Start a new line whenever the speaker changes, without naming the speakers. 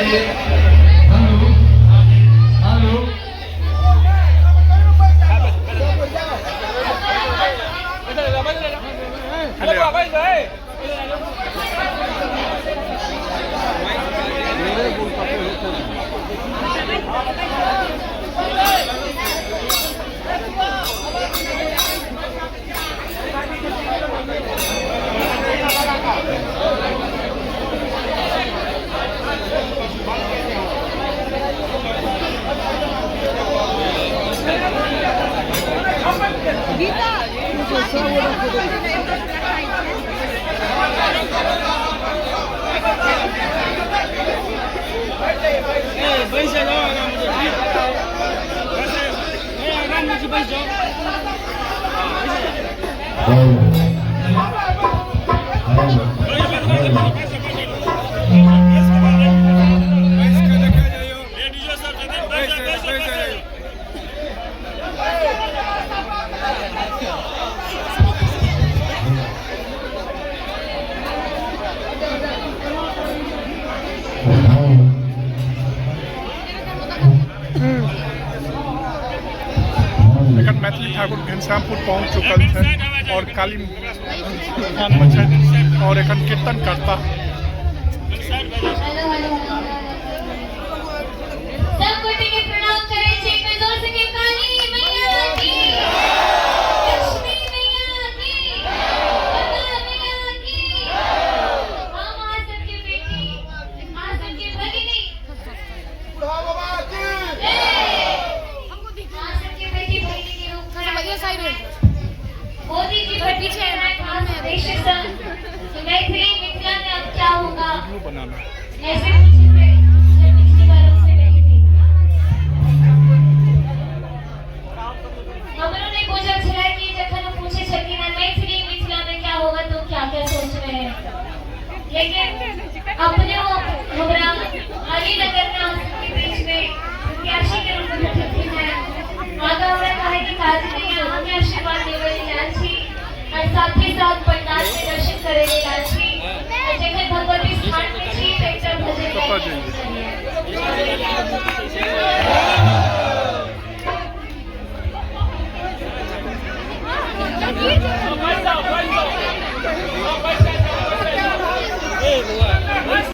Hello hello
एखन मैथिली ठाकुर घनश्यामपुर पहुँच चुकल छथि आओर काली स्थानमे छथि आओर एखन कीर्तन करता।
हेलो हेलो सब गोटे के प्रणाम करै छी एक बेर जोर से के काली मैया की, लक्ष्मी मैया की, दुर्गा मैया की। हम अहाँ सबके बेटी, अहाँ सबके भगिनी, जय। अहाँ सबके बेटी भगिनी के रूप में मोदी जी पीछे देश से मैथिली मिथिला में अब क्या होगा
बनाना
ऐसे पूछे थे जब पिछली बार हमसे मिली थी। हमरो नहीं बुझल छलै कि जखन ओ पूछे छलखिन हैं मैथिली मिथिला में क्या होगा तो क्या क्या सोच रहे हैं, लेकिन अपने वो हमरा अलीनगर में हम सबके बीच में प्रत्याशी के रूप में बैठलखिन हैं। आगा हमरा कहे के काज नहीं है, अहाँके आशीर्वाद लेबै लेल आयल छी और साथ ही साथ पंडाल के दर्शन करे लेल आयल छी।